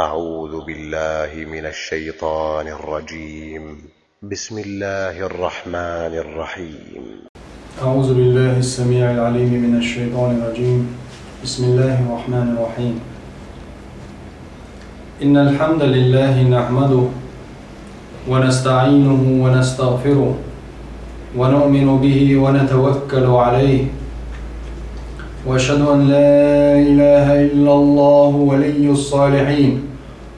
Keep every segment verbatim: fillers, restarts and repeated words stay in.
أعوذ بالله من الشيطان الرجيم. بسم الله الرحمن الرحيم. أعوذ بالله السميع العليم من الشيطان الرجيم. بسم الله الرحمن الرحيم. إن الحمد لله نحمده ونستعينه ونستغفره ونؤمن به ونتوكل عليه. وأشهد أن لا إله إلا الله ولي الصالحين.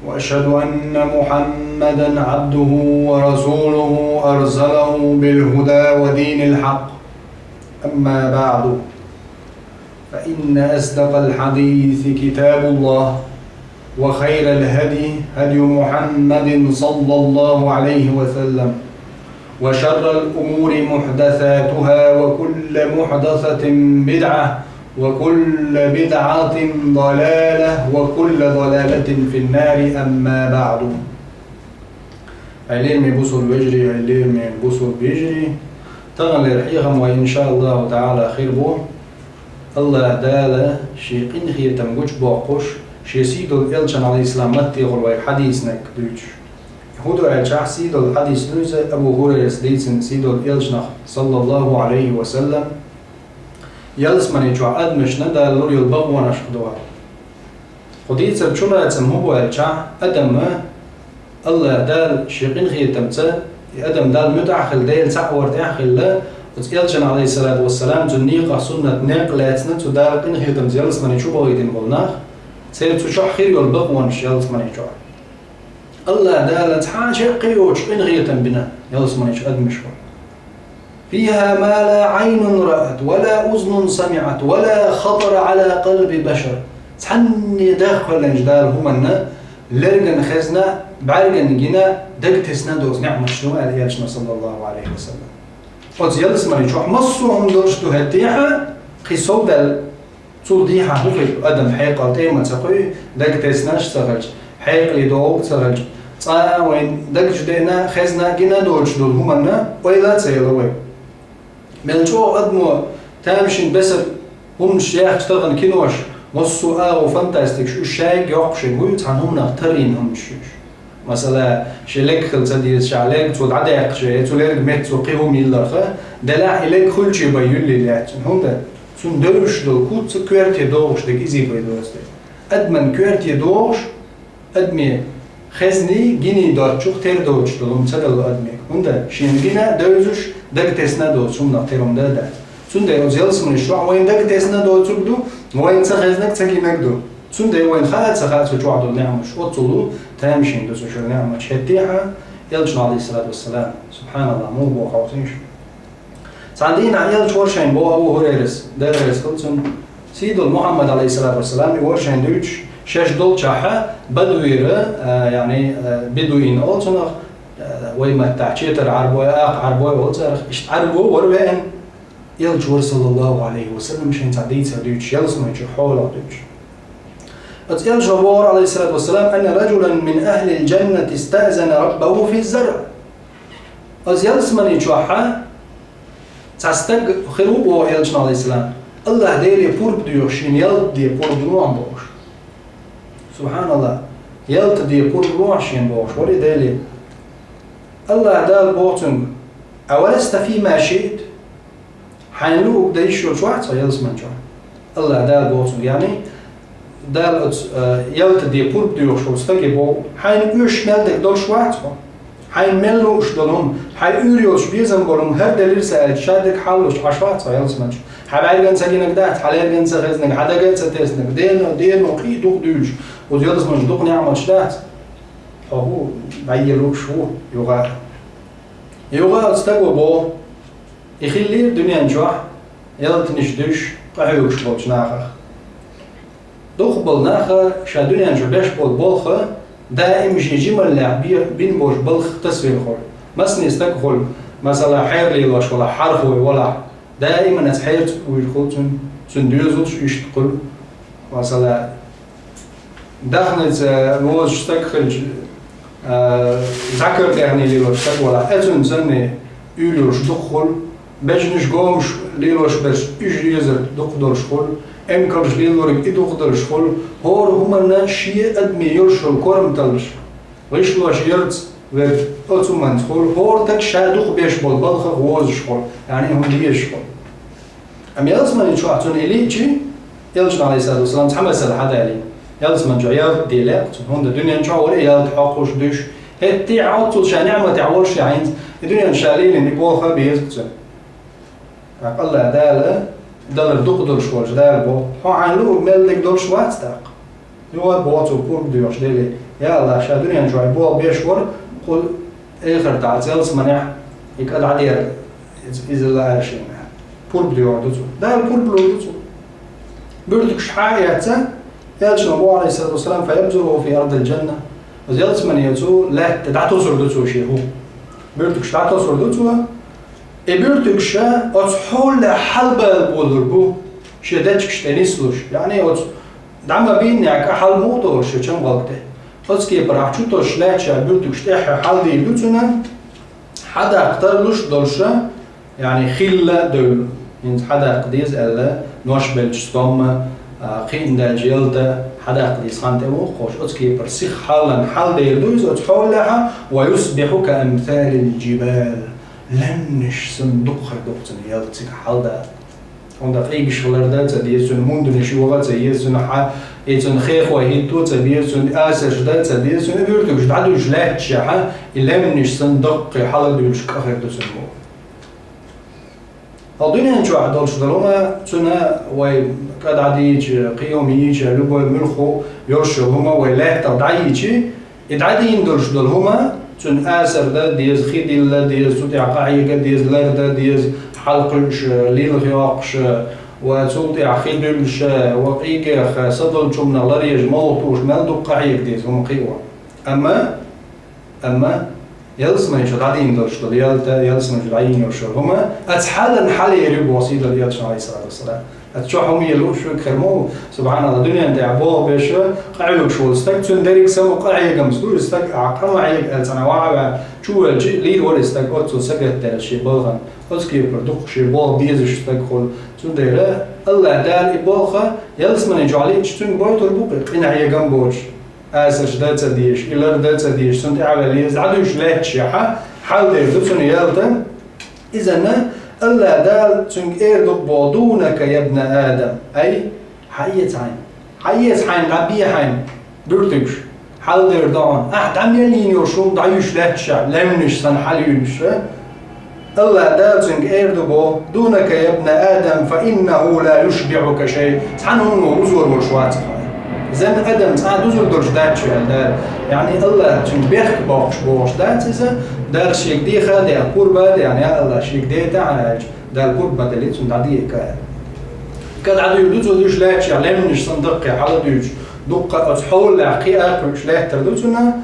وأشهد أن محمدا عبده ورسوله أرسله بالهدى ودين الحق. أما بعد، فإن أصدق الحديث كتاب الله، وخير الهدي هدي محمد صلى الله عليه وسلم، وشر الأمور محدثاتها، وكل محدثة بدعة، وكل بدعة ضلالة، وكل ضلالة في النار. أما بعد. Хьалелме бусалба вежарий, хьалелме бусалба йижарий, таханлера хьехам вай, иншааллаху таала, хир бу АллахӀ Дала ший къинхетам гучабоаккхаш, ший сийдолча элчан, Ӏалайхи салам, маттехула вайга хьадийцанарг дуьйцуш. ХӀун ду аьлча, сийдолча хьадис ду иза, Абу ХӀурайрас дийцина сийдолча элчанах, саллаллаху Ӏалайхи ва саллам, ялсмани чу адамашна Дала лур йола бакъонаш хӀун ду аьле. Кху дийцар чулацам хӀун бу аьлча, адам, АллахӀ Дала ший къинхетамца, и адам Далла муьтӀахь хилла, Дела цхьаъ вар тӀехь а хилла, оцу элчан, Ӏалайхи салату ва салам, цуьнан некъах суннат некъ лаьцна, цу Дала къинхетамца ялсмани чу бахийтина болу нах, церан цу чохь хир йолу бакъонаш ялсмани чохь. АллахӀ Дала цхьа а чекх а йоцуш къинхетам бина ялсмани чу адамашка. فيها ما لا عين رأت ولا أذن سمعت ولا خطر على قلب بشر. Цхьанне даххаллинчу Дала хӀуманна лерган хезна, бӀаьрган гина, дагтесна доцу неӀматаш ду аьлла элчано, саллаллаху Ӏалайхи ва саллам. Оцу ялсмани чохь массо а хӀума долуш ду хӀеттехьа, кхин сов даьлла. Цул дехьа хӀун хир ду, адам хьекъал тӀе а ма ца кхуьу, дагтеснаш а ца хилча, хьекъале догӀу а ца хилча, цкъа а вайн дагчу деана, хезна а гина а доцуш долу хӀуманна ойла а ца елла вай. Мел чӀогӀа адамо тамашийна бесара хӀуманаш яьхча тахана кинош, массо а агӀо фантастикаш, уьш шайга йоккхуш ерг вуй, цхьана хӀуманах таррийна хӀуманаш ю уьш. Масала, шен лерг хила ца дезачохь лерг цо дӀадаьккхича, я цу лерга метта цо кхин хӀума йилларх, делахь и лерг хуьлучу бен юьллий лаьттачун. ХӀунда? Цунна девзаш долу куц а коьрте догӀуш дерг изий бен доцу дерг. Адаман коьрте догӀуш, адаме хезний, гиний доцучух тера доцуш долу хӀума ца далла адамега. ХӀунда? Шена гина а девзаш, дагтесна а доцуш хӀуманах тера хӀума дан а дац. Цундела оцу ялсманаш чохь вайн дагтесна а доцург ду, вайна ца хезнарг, ца гинарг ду. Цундела вайна хаа а ца хаьа цу чохь долу неӀматаш. Оццул тамашийна ду цу чуьра неӀматаш. ХӀеттехьа, элчано, Ӏалайхи салату ва салам, субхьаналлахӀ, муха боху хьовсийша. Цхьана дийнахь элча вара шайна боху Абу ХӀурайрас, Дела реза хуьлда цунна, сийдолу Мухьаммад, Ӏалайхи салату ва салам, и вара шайна дуьйцуш, шаьш долчохьа бадуира, а, яъни, а, бедуин олу цунах, а, вай маттахь четар Ӏарбой, акха Ӏарбой олу царах, иштта Ӏарбо вара веана. Элча вара, саллаллаху Ӏалайхи ва саллам, шайна цхьа дийцар дуьйцуш, ялсмани чу хьолах дуьйцуш. Оцу элчано бохура, Ӏалайхи салату ва салам: «Анна раджулан мин ахлил джаннати истаъзана раббаху фи заръ». Оцу ялсмани чохьа цхьа стаг хир ву боху элчано, Ӏалайхи салам, АллахӀ Деле пурба доьхуш, шена ялта де пурба лохьа бохуш. СубхьаналлахӀ, ялта де пурба лохьа шена бохуш, вари Деле. АллахӀ Дала боху цуьнга: «Аваласта фима шиът?» Хьайна луъург дан йиш йолуш вац хьо ялсмани чохь? АллахӀ Дала боху цуьнга, яъни, Дала оцу, э, ялта де пурба доьхуш волу стаге боху: «Хьайна оьшуш мел дерг долуш вац хьо? Хьайна мел лууш долу хӀума, хьайн уьйр йолуш безам болу хӀума хӀара делира сан аьлча, ша дерг хьалалуш Ӏаш вац хьо ялсмани чу? Хьан бӀаьрган ца гинарг дац, хьан лерган ца хезнарг, хьан дага а ца теснарг, дено, дено, кхин а дукха дуьйлуш, оцу ялсмани чу дукха неӀматаш дац? Хьо хӀун, дӀайе лууш ву юха а». Юха а оцу стаго боху: И хиллера дуьнен чохь ялтанаш дуьйш къахьоьгуш болчу нахах. Дукхахболу наха ша дуьнен чу беш болу болх даим шен жималлех бе-, бина болуш балх тасвелла хуьлу. Масане стаг хуьлу, масала, хьералелош валахь, хьархой валахь, даиман аса хьерца вуьйр хуьлу цуьнан, цуьнан доьзалш иштта хуьлу. Масала, даьхница возуш стаг хилча, а, зӀакар тӀехь лелош стаг валахь, а цуьнан санна уьйр йолуш дукха хуьлу, бежанаш гомаш лелош берш уж езар дукха долуш хуьлу, эмкалш лелориг и дукха долуш хуьлу, хӀора хӀуманна шен адамийн йолуш йолу корматаллаш, гӀишлош ярца верг оцу хӀуманца хуьлу, хӀора стаг ша дукха беш болу балхах возуш хуьлу, яъни хӀума дезаш хуьлу. Амма ялсамани чохь цунна и лиъчи, Элчано, алейхиссалату вассалам, цхьа масала хьадалийна. Ялсамани чохь ялта де лаьа цунна, хӀунда дуьнен чохь вара и ялта хьокхуш, дуьш. ХӀетте а оццул ша неӀматехь волуш а хӀинца, и дуьнен ша лелийна и болх а беза цунна. ТӀаккха АллахӀ Дала далар дукха долуш волчу Дала боху: «Хьо хьайна луург мел дерг долуш вац тӀаккха?» Юха боху цо пурба доьхуш Деле: «Я АллахӀ, ша дуьнен чохь и болх беш вара, кху эхартахь, ялсаманехь и кӀа дӀадер иза лаарашехь». Пурба доьхур ду цо. Дала пурба лур ду цо. Буьртигаш хьа а эцна, Элчано боху, алейхиссалату вассалам: «Фаябзуруху фи ардил джанна». Оцу ялсамане цо лаьтта дӀатосур ду цо шен хӀу. Буьртигаш дӀатосур ду цо. И буьртигаш оцу хьолехь хьалабала болур бу, шен дечигаш тӀе нислуш. Яъни оцу дӀа ма бийна кӀа хьала муха долуш шен чамгӀалг тӀе. Оцу кепарахь чу тосуш лаьтташ буьртигаш тӀаьххье хьаладийр ду цуьнан, хьадаккха тарлуш долуш, яъни хилла а девлла. ХӀинца хьадаккха деза аьлла, нош беллачу стомма, а, кхиъна даьлча ялта, хьадаккха деза хан тӀе вухкхуш, оцу кепара сиха хьалан хьаладер ду иза оцу хьолехьа, ва юсбиху ка амсалил джибал. Лаьмнаш санна дукха хир ду цуьнан ялта цига хьалада. ХӀунда къийгаш хилар дан а ца деза цуьнан, мунданаш йогӀа а ца еза цуьнан, хьа, и цуьнан хехой хӀитто а ца беза цуьнан, асарш дан а ца деза цуьнан, и буьртигаш дӀадуьйш лаьтташехьа, и лаьмнаш санна даккхий хьаладуьйлуш кӀа хир ду цуьнан боху. Хьо дуьнен чохь долуш долу хӀума, цуьнан вай кӀа дӀадийча, кхин хӀума йийча, любой муьлхха йолуш йолу хӀума вай лаьттах дӀайийчи, и дӀадийна долуш долу хӀума, цуьнан асар дан деза, хи дилла деза, цу тӀехь къахьега деза, лар дан деза, хьалакхуьуш, лилха йоккхуш, ва цул тӀехь хи дуьллуш, ва къийгех, садолчунна ларъеш, молха тухуш мел дукха къахьега деза хӀума кхио. Амма Амма ялсамани чу дӀадийна долуш долу ялта, ялсамани чу дӀайийна йолуш йолу хӀума, оцу хьалан хьалера ю боху сийдолу Элчано, алейхиссалату вассалам. Оцу чохь хӀума елуш верг хир ма ву, субханалла, дуьнен тӀехь болх беш, къахьоьгуш волу стаг, цуьнан дерриг самукъа къахьегамца ду, и стаг ахь къа ма хьега аьлла цхьана ваха а ваьлла, чувелча, лийр вара и стаг оццул сагатделла шен балхана, оцу кепара дукха шен болх безаш стаг хуьлу. Цундела АллахӀ Дала и болх ялсамани чохь лиъча, цуьнга гойтур бу-кх и къинхьегам боцуш. Асарш дан а ца дезаш, и лар дан а ца дезаш, цунна тӀаьхьаваьлла еза, дӀадуьйш лаьтташехьа, хьаладер ду цуьнан ялта. Изанна АллахӀ Дала цуьнга эр ду-кх боху: «Дунака, ябна Адам». Ай, хьаэца хьайна. Хьаэца хьайна, дӀабе хьайна, буьртигаш. Хьаладер ду хьуна. Ахь дӀа мел йийна йолуш хӀума дӀаюьйш лаьтташехь, лаьмнаш санна хьалаюьйлуш. АллахӀ Дала цуьнга эр ду боху: «Дунака, ябна Адам, фа иннаху ла юшбихука шай». Цхьана хӀумано вузор волуш вац хьо. Зен адам цкъа а дузур долуш дац шу аьлла Дала. Яъни АллахӀ цуьнга бехк боккхуш бохуш дац иза. Дала шега деха а деана, пурба а деана, я АллахӀ, шега дета хьан аьлча, Дала пурба ма делли, цунна дӀадеъа аьлла. КӀа дӀадуьйр ду цо дуьйш лаьтташехь, лаьмнаш санна даккхий хьаладуьйцуш, дуккха оцу хьолехь кхиа а кхуьуш лаьттар ду цунна.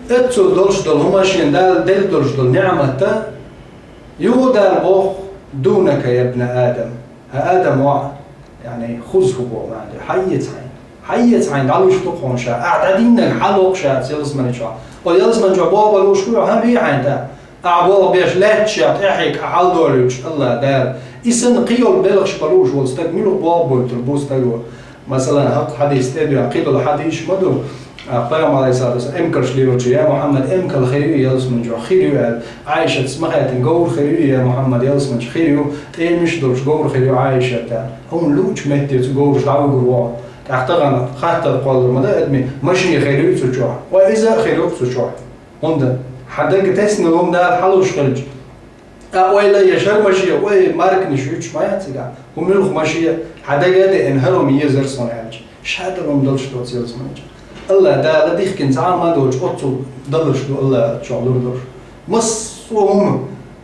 Эццул долуш долу хӀума, шен Дала делла долуш долу неӀмат а, юха Дала боху: «Дунака, ябна Адам». ХӀан, Адам воӀ, яъни хуза хӀу боху маьӀна ду, хьаэца хьайна. Хьаэца хьайна, дӀалуш ду-кх хьуна ша. Ахь дӀадиннарг хьалокху ша оцу ялсамани чохь. Оцу ялсамани чохь болх бан лууш хуьлу, хӀан, бе хьайна тӀаккха. Ахь болх беш лаьтташехь, тӀаьхье кӀа хьаладолуьйтуш, АллахӀ Дала. И санна кхин йолу белхаш бан лууш волу стаг муьлха болх бойтур бу стаго? Масалан, хӀокху хьадис тӀе а доьгӀна, кхидолу хьадисаш ма ду, а, пайхамар, алейхиссалату вассалам, эмкалш лелочу: «Я Мухьаммад, эмкал хир ю ялсамани чохь, хир ю», аьлла. Ӏайшатас ма хаьттина: «Говр хир ю, я Мухьаммад, ялсамани чу хир ю, тӀемаш а долуш говр хир ю, Ӏайшат», аьлла. Хьуна луучу метте цу говраш дӀавуьгур ву хьо. ТӀаккха тахана хаттар кхоллар ма ду адамийн: «Машен хир ю цу чохь?» Ой, иза а хир ю-кх цу чохь. ХӀунда хьан дага тесна хӀума Дала хьалуш хилча, а, ойла еш хӀара машен, ой, марканаш юьтуш ма яц цигахь. ХӀу муьлха машен, хьан дага а деана, хӀара хӀума езара суна аьлча, ша дала хӀума далуш доцу ялсамани чохь. АллахӀ Дала дихкина цхьа а ма доцуш, оццул далуш ду АллахӀ чохь лур долуш. Массо а хӀума,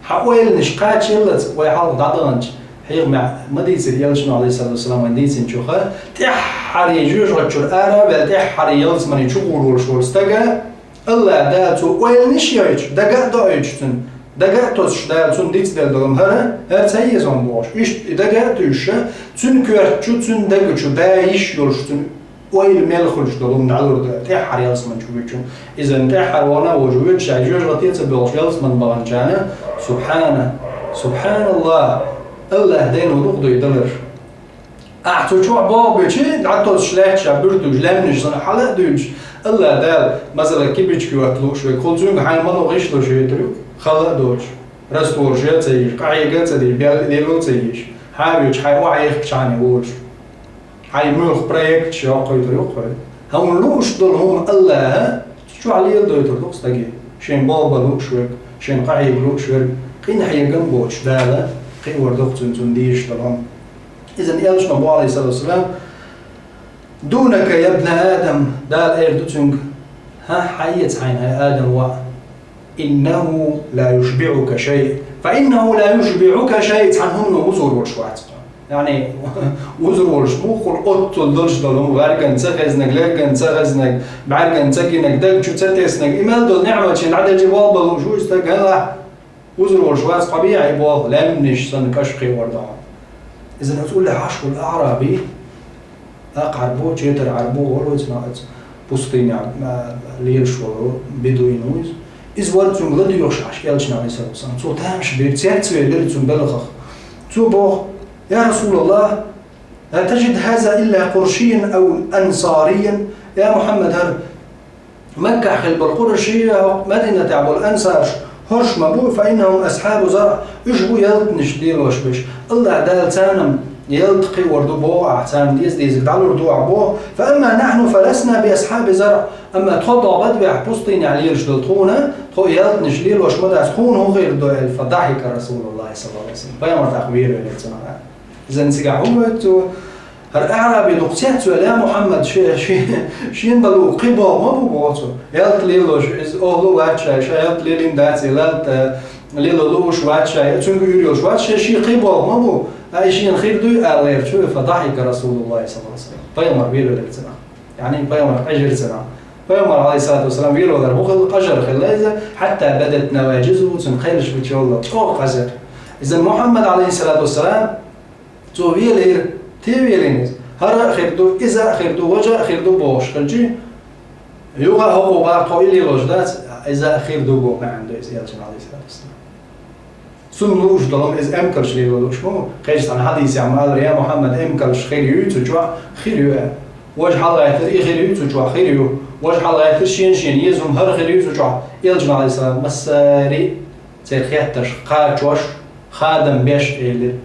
хьан ойланаш кхачаеллалц вай хьалха дӀадаханчу хьехамехь ма дийцира Элчано, алейхиссалату вассалам, вайна дийцинчуха, тӀаьххьарий жоьжахати чуьра ара а ваьлла, тӀаьххьарий ялсамани чу гӀур волуш волу стага, АллахӀ Дала цо ойланаш а йойтуш, дага а доуьйтуш цуьнан, дага а тосуш Дала цунна дицделла долу хӀара, хӀара ца еза хьуна бохуш. Иштта и дага а туьйсуш, цуьнан коьрта чу, цуьнан дага чу да йиш йолуш цуьнан ойла мел хуьлуш долу хӀума дӀалур ду, тӀаьххьара ялсамани чу вуьйчунна. Иза тӀаьххьара вахана а волуш, вуьйцуш шайн жоьжахате а ца боьлхуш, ялсамани баханчарна, субхьана, СубхьаналлахӀ! АллахӀ Дала ма дукха дой далар. Ахь цу чохь боху бечи, дӀатосуш лаьтташ, буьртуш, лаьмнаш санна хьала а дуьйлуш, АллахӀ Дала, масала, кибичка йотта лууш верг, хӀул цуьнга хьайн ма ло гӀишло шуьйтур ю, хала а доцуш, раствораш а ца йиш, къахьега а ца деш, бел лело а ца йиш, хьан а вуьйцуш, хьайн охьа яхкачхьана волуш. Хьайн муьлхха проекташ йоккхуьйтур ю-кх хьуна. Хьуна лууш долу хӀума АллахӀа цу чохь леладойтур ду-кх стаге. Шен болх бан лууш верг, шен къахьега лууш верг, къинхьегам боцуш Дала кхиор ду-кх цуьнан, цунна дезаш долу хӀума. Иза элчано боху, Ӏалайхиссалату вассалам: «Дунака, я бна Адам», Дала эр ду цуьнга: «ХӀан, хьан эца хьайна, хӀай Адам воӀ? Иннаху ла юшбиӀука шай». Фа иннаху ла юшбиӀука шай, цхьана хӀумано вузор волуш вац хьо. Яъни, вузор волуш муха хуьлу оццул долуш долу хӀума, гӀаьрган ца хезнарг, лерган ца хезнарг, бӀаьрган ца гинарг, даг чу ца теснарг, и мел долу неӀмат шен дӀаделча болх бан лууш ву иза стаг, хӀан, вузор волуш вац, къобехьа и болх, лаьмнаш санна кӀаш кхиор ду хьуна. Иза оцу уллехь Ӏаш волу аӀраби, тӀаккха Ӏарбо, четар Ӏарбо волу вайца нах, оцу пустыня, а, лелаш волу бедуин ву иза. Иза вара цуьнга ладоьгӀуш Ӏаш элчане, Ӏалайхиссалату вассалам. Цо тамаш бира, цецвелира цуьнан белхах. Цо боху: «Я РасулаллахӀ, ла таджид хаза илла къуршийян ау ансарийян». Я Мухьаммад, хӀара Маккахь хилла болу къурайший, хӀокху Мадинатехь болу ансараш хӀорш ма бу, фа иннахум асхьабу заръ, уьш бу ялтанаш лелош берш. АллахӀ Дала царна ялта кхиор ду боху ахь, царна деза-дезарг дӀалур ду ахь боху. Фа амма нахьну фа ласна би асхьаби заръ, амма тхо догӀа бадвехь пустынехь лелаш долу тхуна, тхо ялтанаш лелош ма дац, тхуна хӀун хир ду аьлла, фа дахьика РасулуллахӀи саллаллахӀу Ӏалайхи ва саллам. Пайхамар тӀаккха вер велира цунах. Иза цигахь хӀун воьду цо? ХӀара аӀраби дукха цецвелла, я Мухьаммад, шен, шен, шен балу кхин болх ма бу боху цо. Ялта лелош, иза охьа лу вац шай, ша ялта лелийна дац, и ялта лело лууш вац шай, цуьнга уьйр йолуш вац шай, шен кхин болх ма бу, ткъа и шена хир дуй аьлла гӀерташ ву, фа дахьика РасулуллахӀи саллаллахӀу Ӏалайхи ва саллам. Пайхамар вер велира цунах. Яъни пайхамар къежира цунах. Пайхамар, Ӏалайхиссалату вассалам, вер валар хӀун хилла, къажар хилла иза, хьатта бадат наваджизуху, цуьнан кхераш гучуйоллу, чӀогӀа къажар. Иза Мухьаммад, Ӏалайхиссалату вассалам, цо велийра, те велийна иза. ХӀара а хир ду, иза а хир ду, важа а хир ду бохуш хилчи, юха а хӀокхо бах тхо и лелош дац, иза а хир ду боху маьӀна ду иза элчан, Ӏалайхиссалату вассалам. Цунна лууш долу иза эмкалш лело лууш ма ву. Кхечу цхьана хьадисехь ма аллара, я Мухьаммад, эмкалш хир юй цу чохь, хир ю аьлла. Важа хьалагӀаьттира, и хир юй цу чохь, хир ю. Важа хьалагӀаьттира, шен-шен еза хӀума, хӀара хир юй цу чохь. Элчано, Ӏалайхиссалам, массари церан хеттарш кхачош, хадам беш элира: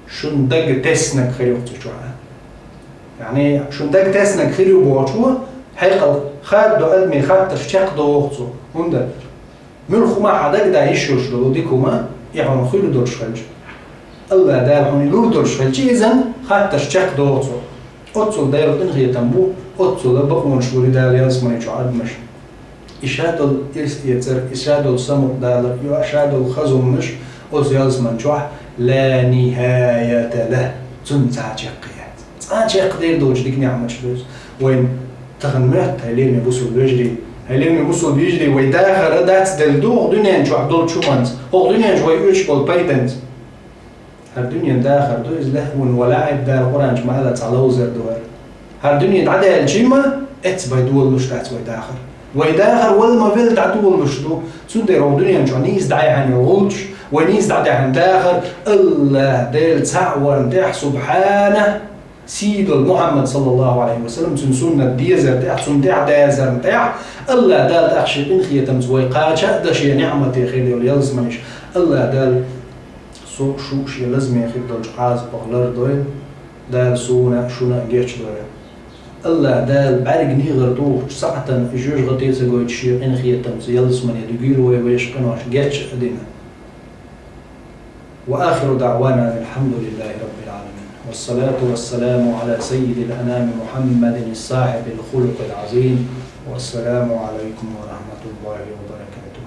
«Шун дага теснарг хир ю цу чохь». Яъни, шун дага теснарг хир ю бохучо, хьекъал хаддо адамийн хаттарш чекхдоху цо. ХӀунда? Муьлхха хӀума хьан дага дан йиш йолуш долу дика хӀума, и хьуна хуьлу долуш хилча, АллахӀ Дала хьуна и лур долуш хилча, иза хаттарш чекхдоху цо. Оццул Дала къинхетам бу, оццул бакъонаш лур ю Дала ялсамани чу адамашна. И ша долу ирс эцар, и ша долу самукъадалар, и ша долу хаза хӀуманаш оцу ялсамани чохь ла нихаята лахӀ, цунна цхьа чекх яц. Цкъа чекхдер доцуш дика неӀматаш ду иза. Вайн тахана моьтту, хьай лераме бусулба вежарий, хьай лераме бусулба вежарий, вай дахар дацделла ду хӀокху дуьнен чохь долчу хӀуманца, хӀокху дуьнен чу вай оьцуш болу пайданца. ХӀара дуьнен дахар ду иза, лахӀвун ва лаӀиб, Дала Къуръан чу ма-аллара, цхьа ловзар ду хӀара. ХӀара дуьне дӀадаьлчи ма, эццабей долалуш дац вай дахар. Вай дахар вала ма велла дӀадолалуш ду. Цундела хӀокху дуьнен чохь нийса дӀаяьхьна йолу гӀулчаш, вай нийса дӀадаьхьна дахар, АллахӀ Дела цхьаъ варна тӀехь, субхьанахӀ, сий долу Мухьаммад, саллаллахӀу Ӏалайхи ва саллам, цуьнан суннат дезар тӀехь, цунна тӀехь дазарна тӀехь, АллахӀ Дала тӀаккха шен къинхетамца вай кхача а дан шен неӀмате хир йолу ялсаманиш. АллахӀ Дала со а, шу а шен лазаме хир долчу Ӏазапах лардойла, Дала суна а, шуна а гечдойла. АллахӀ Дала бӀаьрга негӀар тухучу сахьтана жоьжахате ца гойтуш шен къинхетамца ялсамане дуьгийла вай, вешан къинош геч а дина. وآخر دعوانا أن الحمد لله رب العالمين. والصلاة والسلام على سيد الأنام محمد صاحب الخلق العظيم. والسلام عليكم ورحمة الله وبركاته.